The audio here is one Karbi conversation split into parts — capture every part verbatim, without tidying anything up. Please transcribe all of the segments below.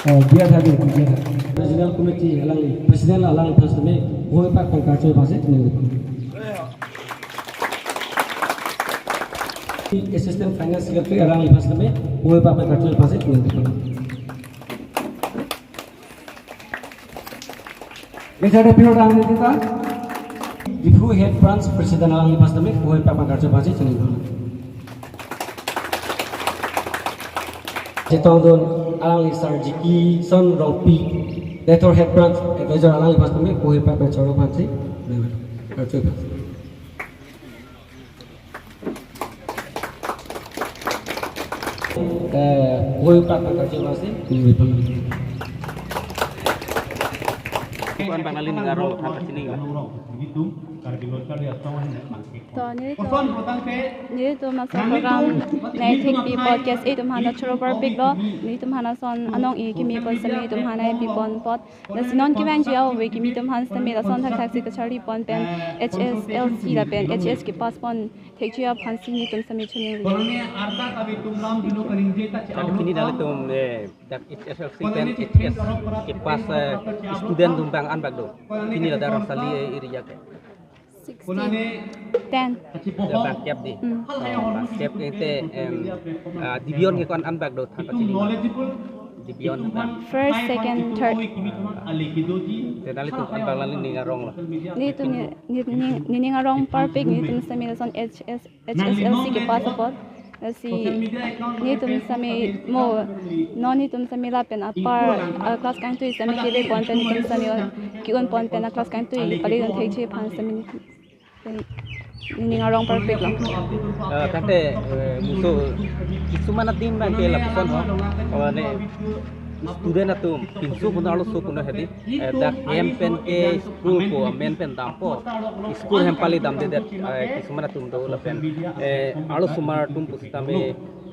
Eh, biya tha, biya tha. Regional Committee alangli, President alangli aphan sitame, puhoi pak pen karcho pasi, nang. Assistant Finance Secretary alangli aphan sitame, puhoi pak pen karcho pasi, nang. Kechari piro dam ni kita? Diphu Head Branch President alangli aphan sitame, puhoi pak pen karcho pasi, nang. Chetongdun alangli Sir Jiki Son Rongpi, Director Head Branch Advisor alangli aphan sitame, puhoi pak pen choro pasi, karcho pasi. Eh, puhoi pak pen karcho pasi, nang. Puan bang nali ning arong than kachini la. To, nelitum, nelitum ason program nai thekpi podcast atum aphan ta choro parpiklo, nelitum aphan ason anong-e kimi pon sitame nelitum aphan nai pipon apot. Lasi non kevangji ave kimi atum aphan sitame lason thakthaksi kacharli pon pen H S L C lapen H S kepass pon thekji aphansi nelitum sitame choningri. Tadi pini nanglitum, eh, dak H S L C pen H S kepass, eh, student atum bang an bak do. Pini ladak Rangsali, eh, area ke. Sixteen. Ten. Ya, bang kep di. Hmm. Oh, bang kep ke te, em, ah, dibion ke ko-an an bak do than kachini. Dibion. First, second, third. Te nanglitum an bang nali ning arong lo. Nelitum ni, ni, ni, ni ning arong parpik, nelitum sitame lason H S H S L C kepass apot. Lasi nelitum sitame mo, non nelitum sitame lapen apar, ah, class kangtui sitame kele pon pen nelitum sitame ke-un pon pen a class kangtui pale dun thekji aphan sitame nelitum ning arong parpiklo. Eh, tangte, eh, muso kisuman adim bang ke lapuson ho. Mane student atum pinso puno arloso puno hedi, eh, dak hem pen ke school ko amen pen dampo. School hem pale damdedet, eh, kisuman atum do lapen, eh, arlosomar atum pusitame,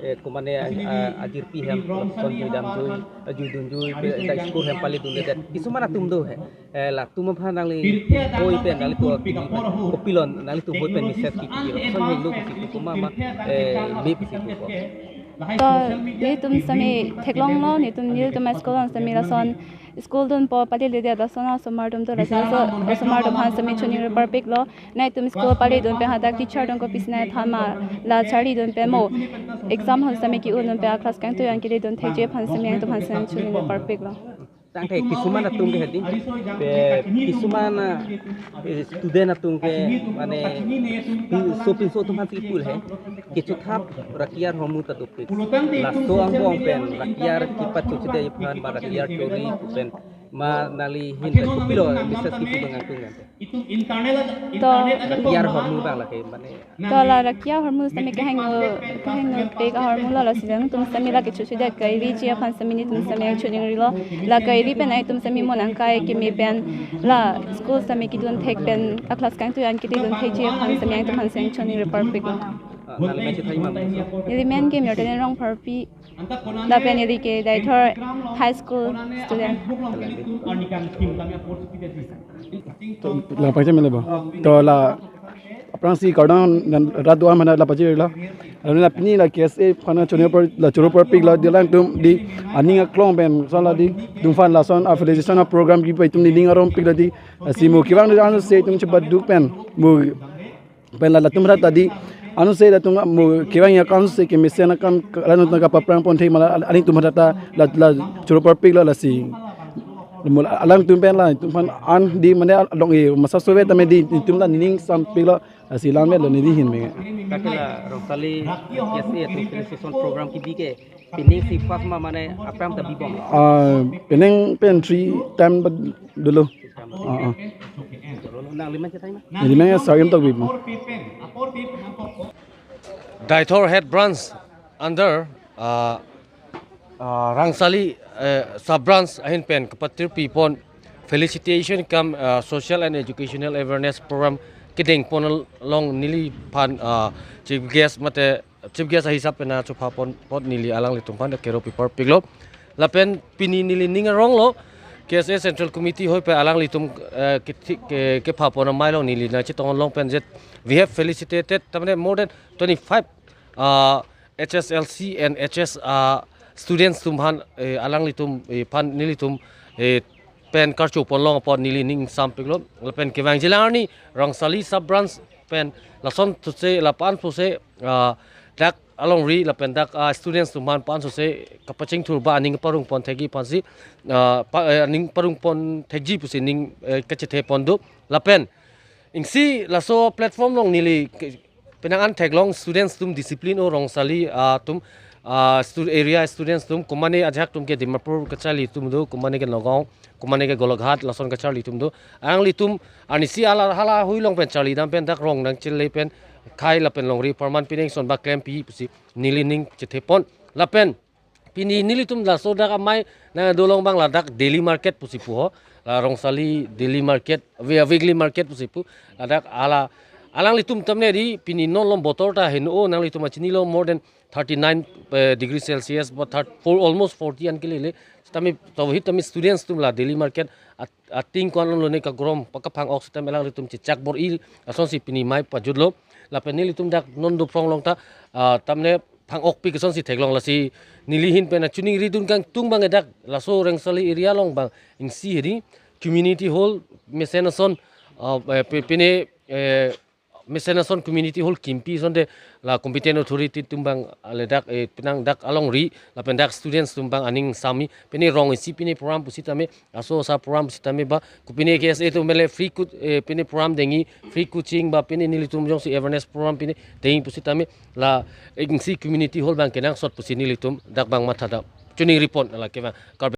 eh, komane, eh, ajirpi hem lapuson jui damjui, eh, jui dunjui, pe dak school hem pale dundedet. Kisuman atum do he. Eh, latum aphan nangli puhoi pen nanglitum kopilo, nanglitum puhoi pen message kipi lo. Son helo pusi pu ma ma, eh, me pusi pu ko. To, nelitum sitame theklonglo, nelitum, nelitum school along sitame lason school dunpo pale ledet lason osomar atum do, laso osomar atum aphan sitame choningri parpiklo. Nangtum school pale dun pen hadak teacher atum kopisi nangthan ma, la charli dun pen mo exam hall sitame ke-un dun pen a class kangtui an kele dun thekji aphan sitame nangtum aphan sitame choningri parpiklo. Tangte kisuman atum ke hedi, pe kisuman, eh, student atum ke mane pinso pinso atum aphansi pul he. Kechothap rakiar ahormu ta dopik. Laso angbong pen rakiar kepachochide aphan ba rakiar chori pu pen ma nangli ahin pen kopilo message kipi bang nangtum pen. To, rakiar ahormu bang lake mane. To la rakiar ahormu sitame kahingno, kahingno pek ahormu lo, lasi nangtum sitame la kechochide kairiji aphan sitame nelitum sitame choningrilo. La kairi pen nangtum sitame mo nangkai keme pen la school sitame kedun thek pen a class kangtui an kele dun thekji aphan sitame nangtum aphan sitame choningri parpiklo. Ah, nangli men chethai ma? Neli men ke Mertelen Rongpharpi. Lapen neli ke Deithor High School student. To, la pangcham mele bo. To la aphrangsi kardom rat do-an aphan la pachirilo. Lalu la pini la K S A aphan choningri par, la choro parpiklo di, alangtum di aning aklong pen sala di, atum aphan lason a felicitation a program kipi atum di ning arong piklo di. Lasi mo kevang do ansi itum chepaduk pen mo pen la latum rat ta di, ansi latum mo kevang ya kan si kemesen akam, latum ta kapaphrang pon thek ma la, alangtum rat ta la, la choro parpiklo lasi. Mo alangtum pen la itum aphan an di mane along e masa sove tame di itum la nening sampiklo, lasi lang lo neli ahin pen. Kake la Rongsali K S A atum felicitation program kibi ke pining si first ma mane aphrang ta bibom? Ah, pining pen three time ba dolo. Ah, ah. Nangli men chethai ma? Neli men Sargim Tokbi. Deithor Head Branch under, ah, ah, Rongsali, eh, Sub Branch ahin pen kapatirpi pon felicitation cum, ah, social and educational awareness program kedeng pon along neliphan, ah, chief guest mate chief guest ahisap pen chopha pon apot neli alanglitum aphan kero pi parpiklo. Lapen pini neli ning aronglo, K S A Central Committee hoi pen alanglitum, eh, ke, ke, kepha pon amei along neli nangchetong long pen jet, we have felicitated, tamane more than twenty-five, uh, H S L C and H S, uh, students atum aphan, eh, alanglitum, eh, aphan nelitum, eh, pen karcho ponlong apot neli ning sampiklo. Lapen kevangjilang arni Rongsali sub branch pen lason thuse lapan thuse, ah, dak alongri lapen dak, ah, students atum aphan pen thuse kapachingthur ba aning parong pon thekji aphansi, ah, pa, eh, aning parong pon thekji pusi ning, eh, kachethe pon do. Lapen isi laso platform along neli ke-, penang an theklong students atum discipline o Rongsali, ah, atum, ah, stu-, area students atum, komane ajahak atum ke Dimapur kacharli atum do, komane ke Nagaon, komane ke Golaghat, lason kacharli atum do. Alanglitum arnisi hala hala hui along pen charlidam pen dak rong nangchele pen khai lapen longri apharman pining ason ba klempi pusi neli ning chethe pon. Lapen pini nelitum laso dak amei nangdolong abang ladak daily market pusi pu ho. La Rongsali daily market, we-, weekly market pusi pu. Ladak hala alanglitum tamne di pini non lom botol ta heno nanglitum achinilo, more than thirty-nine, eh, degree Celsius, but third, for almost forty an kelele. Sitame tawhit tame students atum la daily market at-, ating ko-an lone kagrom pakaphang-ok sitame alanglitum chechak bor-i asonsi pini mei pajutlo. Lapen nelitum dak non do phrong along ta, ah, tamne phang-okpik asonsi theklong, lasi neli ahin pen achuningri dun kangtung abang dak laso Rongsali area along abang isi hedi community hall mesen ason, ah, eh, pi-, pine, eh, mesen ason community hall kimpi asonte la competent authority atum abang, ah, ladak, eh, penang dak alongri lapen dak students atum abang aning sami, pine rong isi pine program pusitame, aso asa program pusitame ba, ko pine K S A atum mele free coach, eh, pine program dengji, free coaching ba pine nelitum jongsi awareness program pine dengji pusitame la isi community hall abang kenangsot pusi nelitum dak abang mathadam. Chuningri pon la kevang Karbi